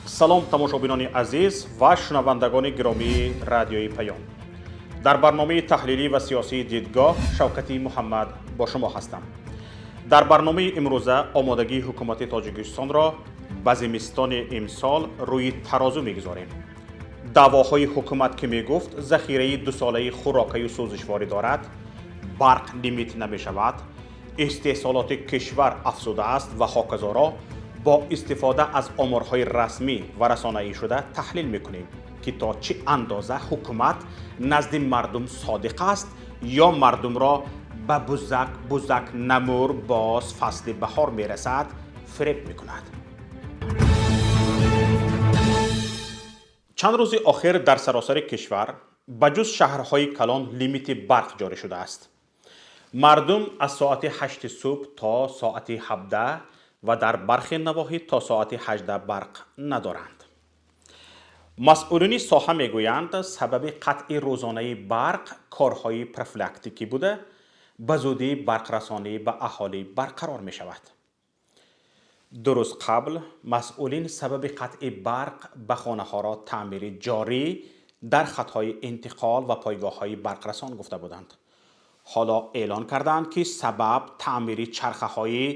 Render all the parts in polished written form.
Салом, тамошобинони азиз ва шунавандагони гиромии Радиои Паём. Дар барномаи таҳлилӣ ва сиёсии «Дидгоҳ» Шавкати Муҳаммад бо шумо ҳастам. Дар барномаи имрӯза омодагии ҳукумати Тоҷикистонро ба зимистони имсол рӯи тарозу мегузорем. Даъвоҳои ҳукумат, ки мегуфт захираи дусолаи хӯрокаю сӯзишворӣ дорад, барқ лимит намешавад, истеҳсолоти кишвар афзудааст ва ҳоказоро бо истифода аз оморҳои расмӣ ва расонаӣ шуда таҳлил мекунем, ки то чӣ андоза ҳукумат назди мардум содиқ аст ё мардумро ба «бузак, бузак намур, боз фасли баҳор мерасад» фиреб мекунад. Чанд рӯзи охир дар саросари кишвар ба ҷуз шаҳрҳои калон лимити барқ ҷорӣ шудааст. Мардум аз соати 8 субҳ то соати 17 ва дар бархе навоҳӣ то соати 18 барқ надоранд. Масъулини соҳа мегӯянд, сабаби қатъи рӯзонаи барқ корҳои профилактикӣ буда, ба зудӣ барқрасонӣ ба аҳолӣ барқарор мешавад. 2 рӯз қабл масъулин сабаби қатъи барқ ба хонаҳоро таъмири ҷорӣ дар хатҳои интиқол ва пойгоҳҳои барқрасон гуфта буданд. Ҳоло эълон карданд, ки сабаб таъмири чархаҳои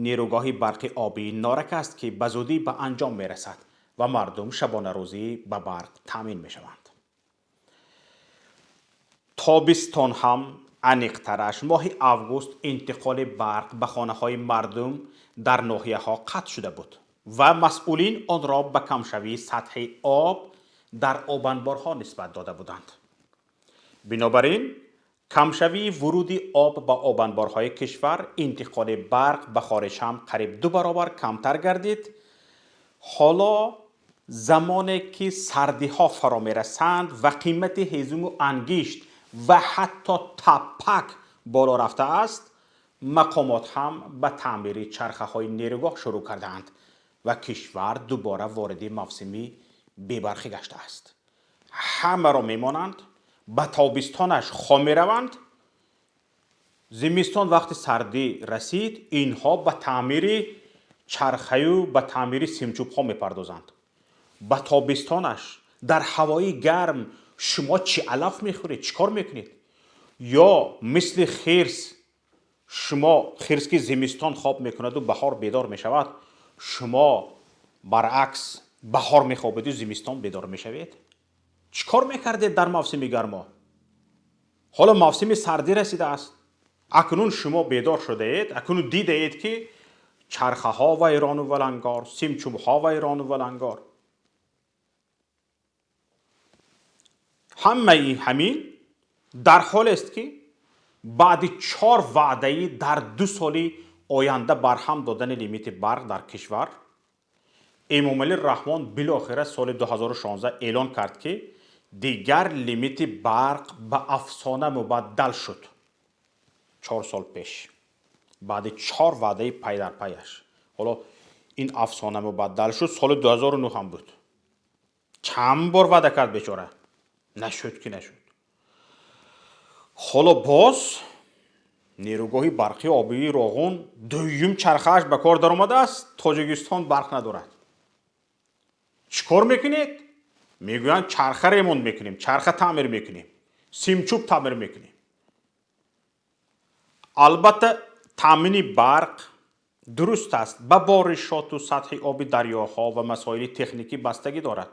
нерӯгоҳи барқи обии Норак аст, ки ба зудӣ ба анҷом мерасад ва мардум шабонарӯзӣ ба барқ таъмин мешаванд. Тобистон ҳам, аниқтараш моҳи август, интиқоли барқ ба хонаҳои мардум дар ноҳияҳо қатъ шуда буд ва масъулин онро ба камшавии сатҳи об дар обанборҳо нисбат дода буданд. Бинобар ин камшавии вуруди об ба обанборҳои кишвар, интиқоли барқ ба хориҷ ҳам қариб 2 баробар камтар гардид. Ҳоло замоне ки сардиҳо фаро мерасанд ва қимати ҳезуму ангишт ва ҳатто таппак боло рафтааст, мақомот ҳам ба таъмири чархаҳои нерӯгоҳ шурӯъ кардаанд ва кишвар дубора вориди мавсими бебарқӣ гаштааст. Ҳамаро мемонанд, ба тобистонаш хом мераванд. Зимистон вақти сардӣ расид, инҳо ба таъмири чархаю ба таъмири симчӯбҳо мепардозанд. Ба тобистонаш дар ҳавои гарм шумо чӣ алаф мехӯред, чӣ кор мекунед? Ё мисли хирс, шумо хирс ки зимистон хоб мекунаду баҳор бедор мешавад, шумо баръакс баҳор мехобеду зимистон бедор мешавед? Чӣ кор мекардед дар мавсими гармо? Ҳоло мавсими сардӣ расидааст. Акнун шумо бедор шудаед, акнун дидаед, ки чархаҳо вайрону валангор, симчӯбҳо вайрону валангор. Ҳамаи ҳамин дар ҳолест, ки баъди 4 ваъдаи дар 2 соли оянда барҳам додани лимити барқ дар кишвар, Эмомалӣ Раҳмон билохира соли 2016 эълон кард, ки дигар лимити барқ ба афсона мубаддал шуд. 4 сол пеш баъди 4 ваъдаи пайдарпаяш. Ҳоло ин афсона мубаддал шуд, соли 2009 ҳам буд. Чанд бор ваъда кард бечора, нашуд ки нашуд. Ҳоло боз нерӯгоҳи барқи обии Роғун дуюм чархааш ба кор даромадааст, Тоҷикистон барқ надорад. Чӣ кор мекунед? Мегӯянд, чарха ремонт мекунем, чарха таъмир мекунем, симчӯб таъмир мекунем. Албатта, таъмини барқ дуруст аст, ба боришоту сатҳи оби дарёҳо ва масоили техникӣ бастагӣ дорад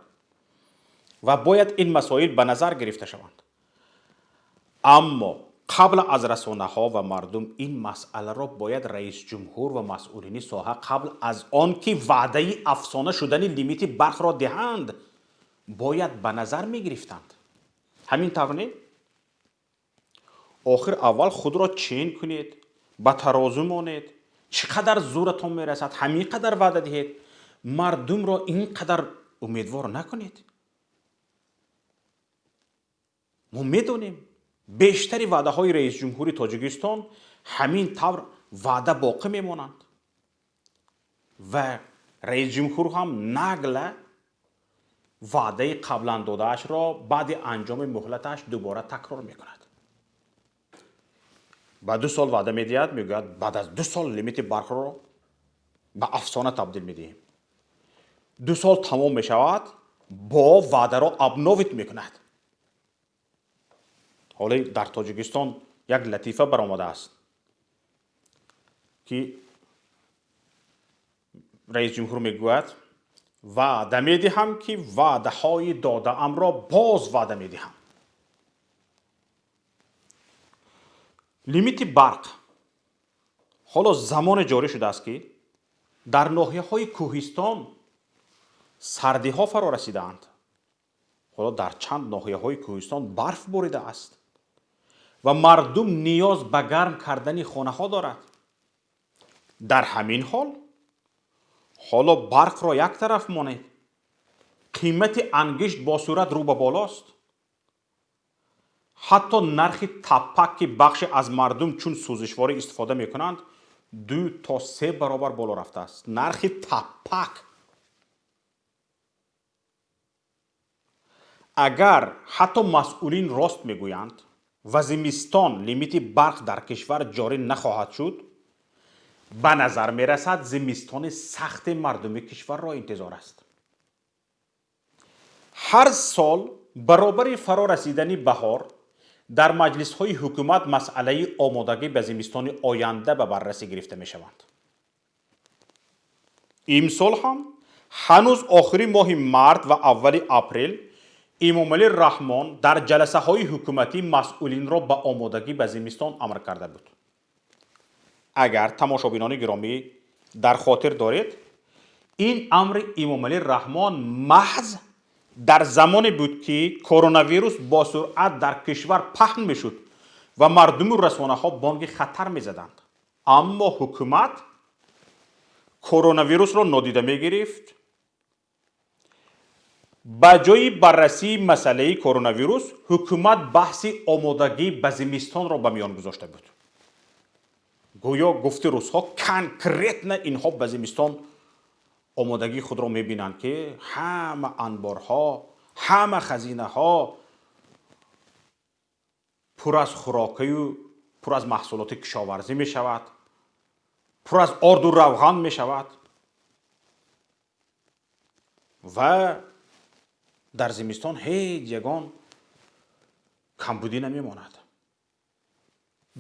ва бояд ин масоил ба назар гирифта шаванд. Аммо қабл аз расонаҳо ва мардум ин масъаларо бояд раисҷумҳур ва масъулини соҳа қабл аз он ки ваъдаи афсона шудани лимити барқро диҳанд, бояд ба назар мегирифтанд. Ҳамин тавр не? Охир аввал худро чен кунед, ба тарозу монед, чӣ қадар зӯратон мерасад, ҳамин қадар ваъда диҳед, мардумро ин қадар умедвор накунед. Мо медонем, бештари ваъдаҳои раисҷумҳури Тоҷикистон ҳамин тавр ваъда боқӣ мемонанд ва раисҷумҳур ҳам нагла ваъдаи қаблан додаашро баъди анҷоми муҳлаташ дубора такрор мекунад. Ба 2 сол ваъда медиҳад, мегӯяд, баъд аз 2 сол лимити барқро ба афсона табдил медиҳем. 2 сол тамом мешавад, бо ваъдаро обновить мекунад. Ҳоле дар Тоҷикистон як латифа баромадааст, ки раис ҷумҳур мегӯяд: «Ваъда медиҳам, ки ваъдаҳои додаамро боз ваъда медиҳам». Лимити барқ ҳоло замоне ҷорӣ шудааст, ки дар ноҳияҳои кӯҳистон сардиҳо фаро расидаанд. Ҳоло дар чанд ноҳияҳои кӯҳистон барф боридааст ва мардум ниёз ба гарм кардани хонаҳо дорад. Дар ҳамин ҳол ҳоло барқро як тараф монед, қимати ангишт бо суръат рӯ ба болост. Ҳатто нархи таппак, ки бахше аз мардум чун сӯзишворӣ истифода мекунанд, 2 то 3 баробар боло рафтааст. Нархи таппак. Агар ҳатто масъулин рост мегӯянд ва зимистон лимити барқ дар кишвар ҷорӣ нахоҳад шуд, ба назар мерасад, зимистони сахти мардуми кишварро интизор аст. Ҳар сол баробари фаро расидани баҳор дар маҷлисҳои ҳукумат масъалаи омодагӣ ба зимистони оянда ба баррасӣ гирифта мешаванд. Имсол ҳам ҳанӯз охири моҳи март ва аввали апрел Эмомалӣ Раҳмон дар ҷаласаҳои ҳукуматӣ масъулинро ба омодагӣ ба зимистон амр карда буд. Агар тамошобинони гиромӣ дар хотир доред, ин амри Эмомалӣ Раҳмон маҳз дар замоне буд, ки коронавирус бо суръат дар кишвар паҳн мешуд ва мардуму расонаҳо бонги хатар мезаданд, аммо ҳукумат коронавирусро нодида мегирифт. Ба ҷои баррасии масъалаи коронавирус ҳукумат баҳси омодагӣ ба зимистонро ба миён гузошта буд. Гӯё, гуфти русҳо, конкретно инҳо ба зимистон омодагии худро мебинанд, ки ҳама анборҳо, ҳама хазинаҳо пур аз хӯрокаю пур аз маҳсулоти кишоварзӣ мешавад, пур аз орду равған мешавад ва дар зимистон ҳеҷ ягон камбудӣ намемонад.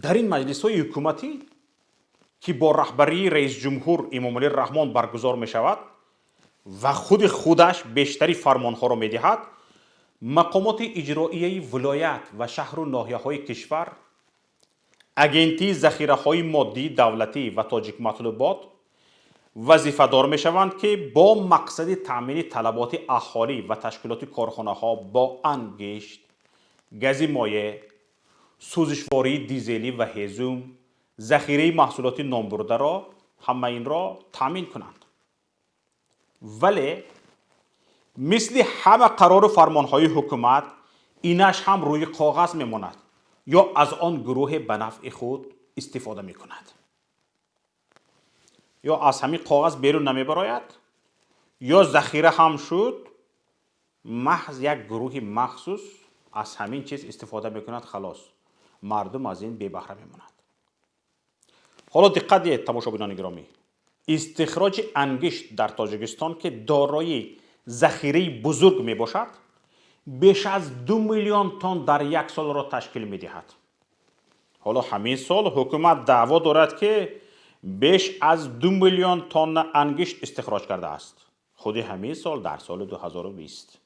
Дар ин маҷлисҳои ҳукуматӣ, ки бо раҳбарии раисҷумҳур Эмомалӣ Раҳмон баргузор мешавад ва худи худаш бештари фармонҳоро медиҳад, мақомоти иҷроияи вилоят ва шаҳру ноҳияҳои кишвар, Агентии захираҳои моддии давлатӣ ва Тоҷикматлубот вазифадор мешаванд, ки бо мақсади таъмини талаботи аҳолӣ ва ташкилоти корхонаҳо бо ангишт, гази моеъ, сӯзишвории дизелӣ ва ҳезум, захираи маҳсулоти номбурдаро, ҳама инро таъмин кунанд. Вале мисли ҳама қарору фармонҳои ҳукумат инаш ҳам рӯи коғаз мемонад ё аз он гурӯҳе ба нафъи худ истифода мекунад, ё аз ҳамин коғаз берун намебарояд, ё захира ҳам шуд, маҳз як гурӯҳи махсус аз ҳамин чиз истифода мекунад, халос, мардум аз ин бебаҳра мемонад. Ҳоло диққат диҳед, тамошобинони гиромӣ. Истихроҷи ангишт дар Тоҷикистон, ки дорои захираи бузург мебошад, беш аз 2 миллион тонн дар як солро ташкил медиҳад. Ҳоло ҳамин сол ҳукумат даъво дорад, ки беш аз 2 миллион тонна ангишт истихроҷ кардааст, худи ҳамин сол, дар соли 2020.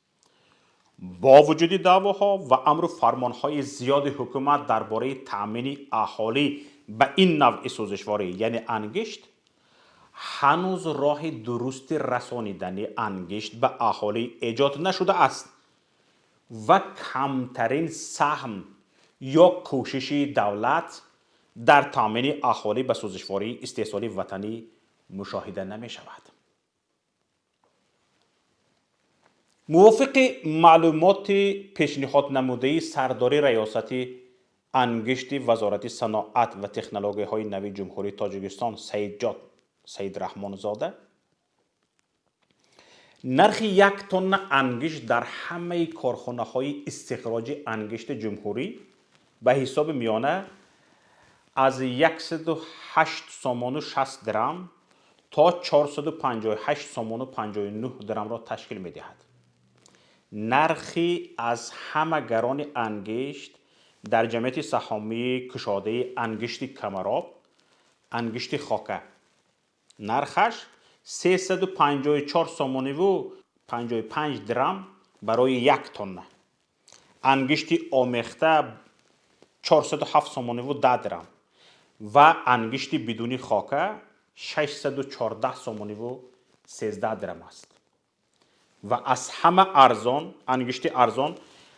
Бо вуҷуди даъвоҳо ва амру фармонҳои зиёди ҳукумат дар бораи таъмини аҳолӣ ба ин навъи сӯзишворӣ, яъне ангишт, ҳанӯз роҳи дурусти расонидани ангишт ба аҳолӣ эҷод нашудааст ва камтарин саҳм ё кӯшиши давлат дар таъмини аҳолӣ ба сӯзишвории истеҳсоли ватанӣ мушоҳида намешавад. Мувофиқи маълумоти пешниҳоднамудаи сардори раёсати ангишти Вазорати саноат ва технологияҳои нави Ҷумҳурии Тоҷикистон Саидҷон Саидрахмонзода, нархи 1 тонна ангишт дар ҳамаи корхонаҳои истихроҷи ангишти ҷумҳурӣ ба ҳисоби миёна аз 108 сомону 60 дирам то 458 сомону 59 драмро ташкил медиҳад. Нархи аз ҳама гарони ангишт дар ҷамъияти саҳомии кушодаи ангишти Камароб, ангишти хока, нархаш 354 сомониву 55 драм барои як тонна, ангишти омехта 407 сомониву 10 драм ва ангишти бидуни хока 614 сомониву 13 драм аст. Ва аз ҳама арзон ангишти арзон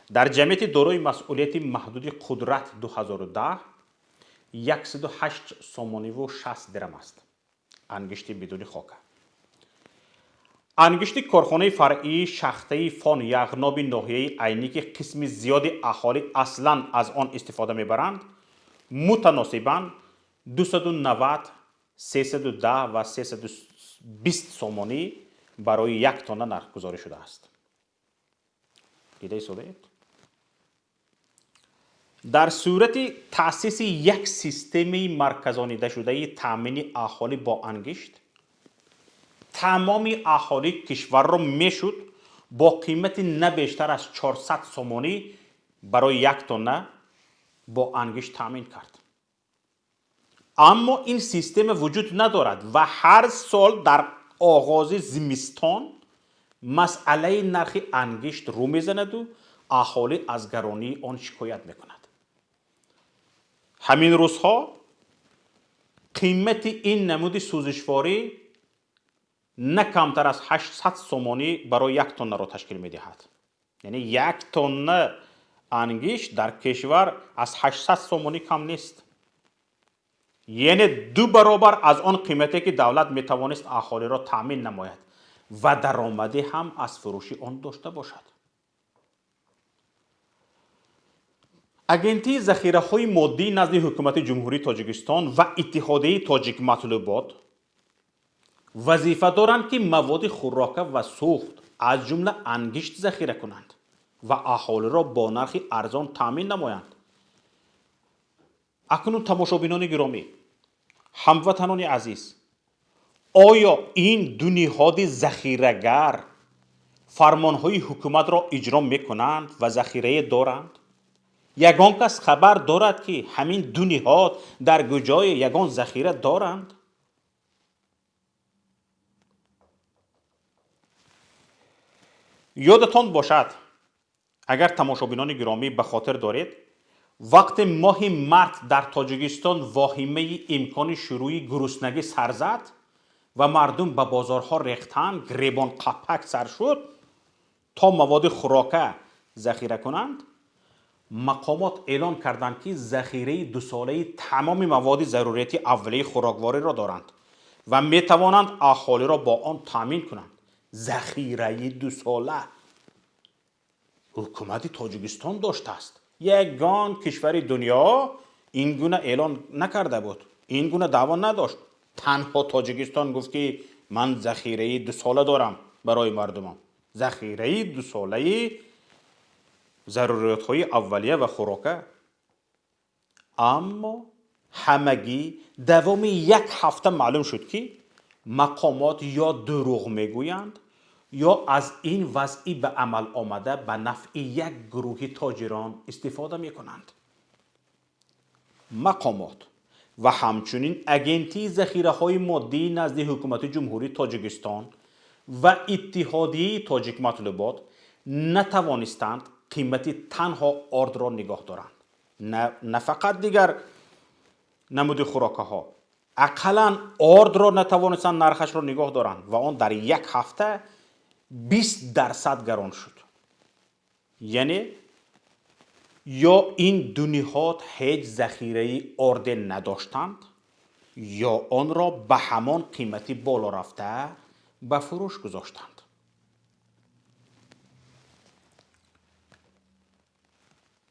дар ҷамъияти дорои масъулияти маҳдуди Қудрат 2010 108 сомониву 60 драм аст ангишти бидуни хока. Ангишти корхонаи фаръии шахтаи Фон Яғноби ноҳияи Айнӣ, ки қисми зиёди аҳолӣ аслан аз он истифода мебаранд, мутаносибан 290, 310 ва 320 сомонӣ барои як тонна нархгузорӣ шудааст. Дида истодаед? Дар сурати таъсиси як системаи марказонидашудаи таъмини аҳолӣ бо ангишт, тамоми аҳолии кишварро мешуд бо қимати на бештар аз 400 сомонӣ барои як тонна бо ангишт таъмин кард. Аммо ин система вуҷуд надорад ва ҳар сол дар оғози зимистон масъалаи нархи ангишт рӯ мезанаду аҳолӣ аз гаронии он шикоят мекунад. Ҳамин рӯзҳо қимати ин намуди сӯзишворӣ на камтар аз 800 сомонӣ барои як тоннаро ташкил медиҳад. Яъне як тонна ангишт дар кишвар аз 800 сомонӣ кам нест, яъне ду баробар аз он қимате, ки давлат метавонист аҳолиро таъмин намояд ва даромадӣ ҳам аз фурӯши он дошта бошад. Агентии захираҳои моддии назди ҳукумати Ҷумҳурии Тоҷикистон ва Иттиҳодияи Тоҷикматлубот вазифа доранд, ки маводи хӯрока ва сӯхт, аз ҷумла ангишт, захира кунанд ва аҳолиро бо нархи арзон таъмин намоянд. Акнун, тамошобинони гиромӣ, ҳамватанони азиз, оё ин ду ниҳоди захирагар фармонҳои ҳукуматро иҷро мекунанд ва захирае доранд? Ягон кас хабар дорад, ки ҳамин ду ниҳод дар куҷое ягон захира доранд? Ёдатон бошад, агар тамошобинони гиромӣ ба хотир доред, вақте моҳи март дар Тоҷикистон воҳимаи имкони шурӯи гуруснагӣ сар зад ва мардум ба бозорҳо рехтанд, гиребон қапак сар шуд, то маводи хӯрока захира кунанд, мақомот эълон карданд, ки захираи дусолаи тамоми маводи зарурияти аввалияи хӯроквориро доранд ва метавонанд аҳолиро бо он таъмин кунанд. Захираи дусола ҳукумати Тоҷикистон доштааст. Ягон кишвари дунё ин гуна эълон накарда буд, ин гуна даъво надошт. Танҳо Тоҷикистон гуфт, ки ман захираи дусола дорам барои мардумам, захираи дусолаи заруриятҳои аввалия ва хӯрока. Аммо ҳамагӣ давоми як ҳафта маълум шуд, ки мақомот ё дурӯғ мегӯянд, ё аз ин вазъи ба амал омада ба нафъи як гурӯҳи тоҷирон истифода мекунанд. Мақомот ва ҳамчунин Агентии захираҳои моддии назди ҳукумати Ҷумҳурии Тоҷикистон ва Иттиҳодияи Тоҷикматлубот натавонистанд қимати танҳо ордро нигоҳ доранд, на фақат дигар намуди хӯрокаҳо, ақаллан ордро натавонистанд нархашро нигоҳ доранд ва он дар як ҳафта 20% гарон шуд. Яъне ё ин ду ниҳод ҳеҷ захираи орде надоштанд, ё онро ба ҳамон қимати боло рафта ба фурӯш гузоштанд.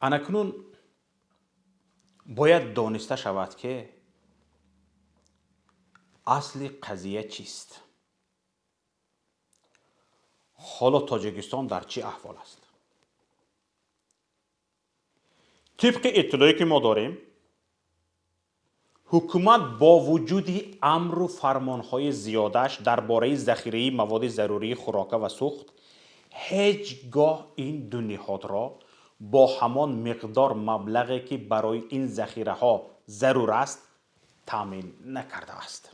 Анакнун бояд дониста шавад, ки асли қазия чист. Ҳоло Тоҷикистон дар чӣ аҳвол аст? Тибқи иттилое, ки мо дорем, Ҳукумат бо вуҷуди амру фармонҳои зиёдаш дар бораи захираи маводи зарурии хӯрока ва сӯхт ҳеҷ гоҳ ин ду ниҳодро бо ҳамон миқдор маблағе, ки барои ин захираҳо зарур аст, таъмин накардааст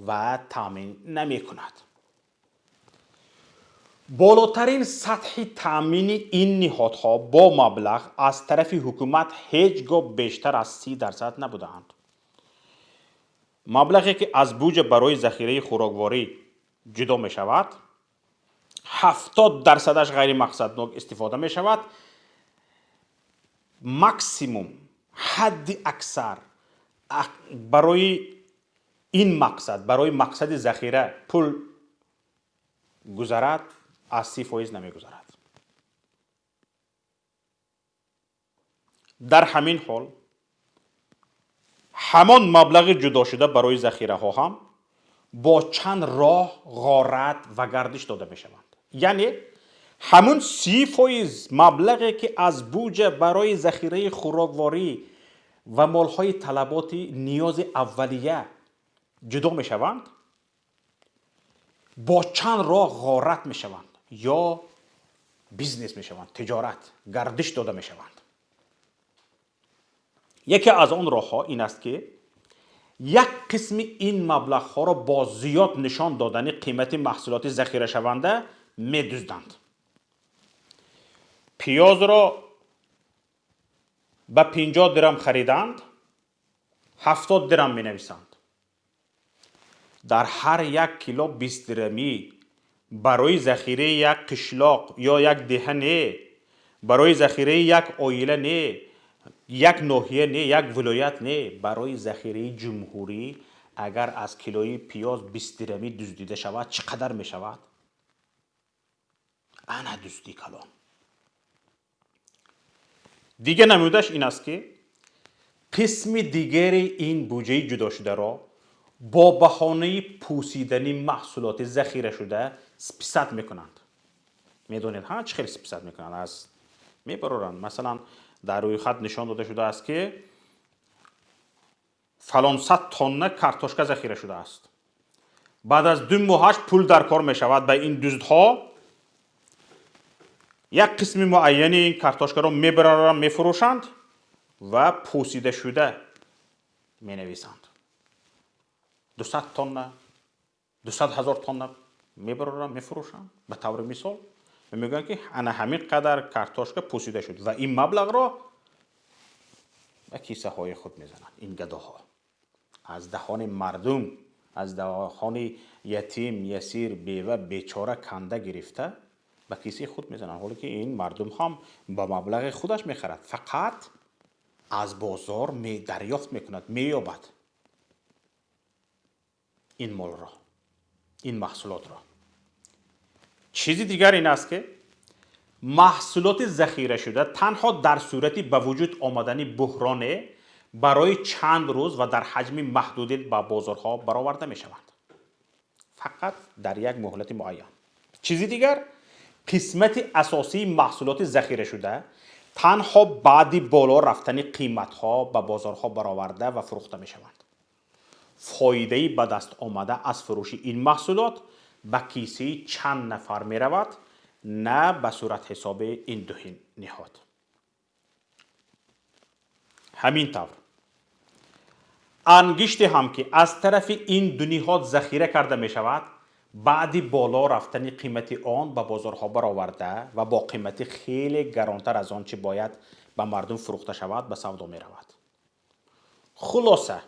ва таъмин намекунад. Болотарин сатҳи таъмини ин ниҳодҳо бо маблағ аз тарафи ҳукумат ҳеҷ гоҳ бештар аз 30% набудаанд. Маблағе, ки аз буҷа барои захираи хӯрокворӣ ҷудо мешавад, 70%-аш ғайримақсаднок истифода мешавад. Максимум, ҳадди аксар барои ин мақсад, барои мақсади захира пул гузарад, аз 30% намегузарад. Дар ҳамин ҳол ҳамон маблағи ҷудошуда барои захираҳо ҳам бо чанд роҳ ғорат ва гардиш дода мешаванд. Яъне ҳамун 30% маблағе, ки аз буҷа барои захираи хӯрокворӣ ва молҳои талаботи ниёзи аввалия ҷудо мешаванд, бо чанд роҳ ғорат мешаванд ё бизнес мешаванд, тиҷорат, гардиш дода мешаванд. Яке аз он роҳҳо ин аст, ки як қисми ин маблағҳоро бо зиёд нишон додани қимати маҳсулоти захирашаванда медузданд. Пиёзро ба 50 дирам хариданд, 70 дирам менависанд. Дар ҳар як кило 20 дирамӣ барои захираи як қишлоқ ё як деҳа не, барои захираи як оила не, як ноҳия не, як вилоят не, барои захираи ҷумҳурӣ агар аз килои пиёз 20 дирамӣ дуздида шавад, чӣ қадар мешавад? Ана дуздӣ калон. Дигар намудаш ин аст, ки қисми дигари ин буҷаи ҷудошударо бо баҳонаи пӯсидани маҳсулоти захирашуда списать мекунанд. Медонед, ҳа, чӣ хел списать мекунанд? Аз мебароранд. Масалан, дар рӯйхат нишон дода шудааст, ки фалон сад тонна картошка захира шудааст. Баъд аз 2 моҳаш пул дар кор мешавад ба ин дуздҳо, як қисми муайяни ин картошкаро мебароранд, мефурӯшанд ва пӯсидашуда менависанд. 200 тонна, 200 ҳазор тонна мебароранд, мефурӯшанд ба таври мисол ва мегӯянд, ки ана ҳамин қадар картошка пӯсида шуд, ва ин маблағро ба кисаҳои худ мезананд. Ин гадоҳо аз даҳони мардум, аз даҳони ятим, ясир, бева, бечора канда гирифта ба кисаи худ мезананд, ҳоле ки ин мардум ҳам ба маблағи худаш мехарад, фақат аз бозор дарёфт мекунад, меёбад ин молро, ин маҳсулотро. Чизи дигар ин аст, ки маҳсулоти захирашуда танҳо дар сурати ба вуҷуд омадани буҳроне барои чанд рӯз ва дар ҳаҷми маҳдудият ба бозорҳо бароварда мешаванд, фақат дар як муҳлати муайян. Чизи дигар, қисмати асосии маҳсулоти захирашуда танҳо баъди боло рафтани қиматҳо ба бозорҳо бароварда ва фурӯхта мешаванд. Фоидаи ба даст омада аз фурӯши ин маҳсулот ба кисаи чанд нафар меравад, на ба суратҳисоби ин ду ниҳод. Ҳамин тавр, ангиште ҳам, ки аз тарафи ин ду ниҳод захира карда мешавад, баъди боло рафтани қимати он ба бозорҳо бароварда ва бо қимати хеле гаронтар аз он чӣ бояд ба мардум фурӯхта шавад, ба савдо меравад. Хулоса,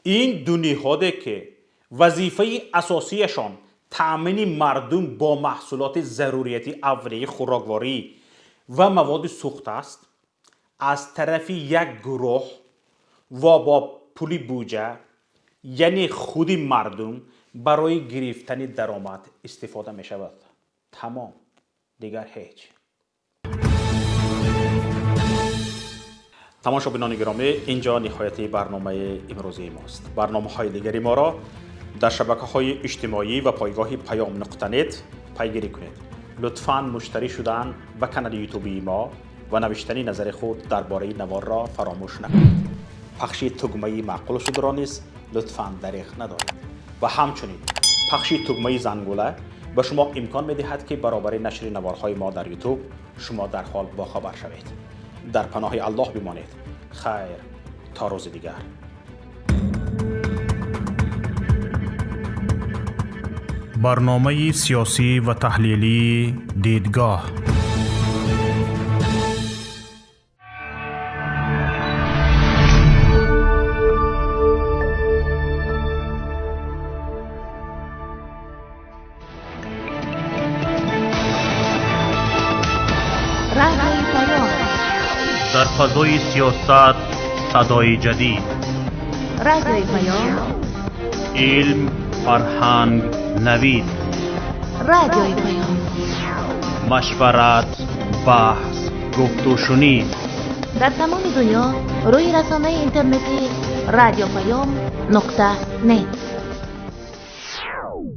ин ду ниҳоде, ки вазифаи асосияшон таъмини мардум бо маҳсулоти зарурияти аввалияи хӯрокворӣ ва маводи сӯхт аст, аз тарафи як гурӯҳ ва бо пули буҷа, яъне худи мардум, барои гирифтани даромад истифода мешавад. Тамом, дигар ҳеҷ. Тамошобинони гиромӣ, инҷо ниҳояти барномаи имрӯзии мост. Барномаҳои дигари моро дар шабакаҳои иҷтимоӣ ва пойгоҳи паём нуқта нет пайгирӣ кунед. Лутфан муштарӣ шудан ба канали ютубии мо ва навиштани назари худ дар бораи наворро фаромӯш накунед. Пахши тугмаи маъқул шудро низ лутфан дареғ надоред ва ҳамчунин пахши тугмаи зангула ба шумо имкон медиҳад, ки баробари нашри наворҳои мо дар Ютуб шумо дарҳол бохабар шавед. Дар паноҳи Аллоҳ бимонед. Хайр, то рӯзи дигар. Барномаи сиёсӣ ва таҳлилии «Дидгоҳ». Радиои Паём. Дар фазои сиёсат садои ҷадид. Радиои Паём. Илм, фарҳанг, навид. Радиои Паём. Машварат, баҳс, гуфтушунид. Дар тамоми дунё рӯи расонаи интернетӣ радиопаём.нет.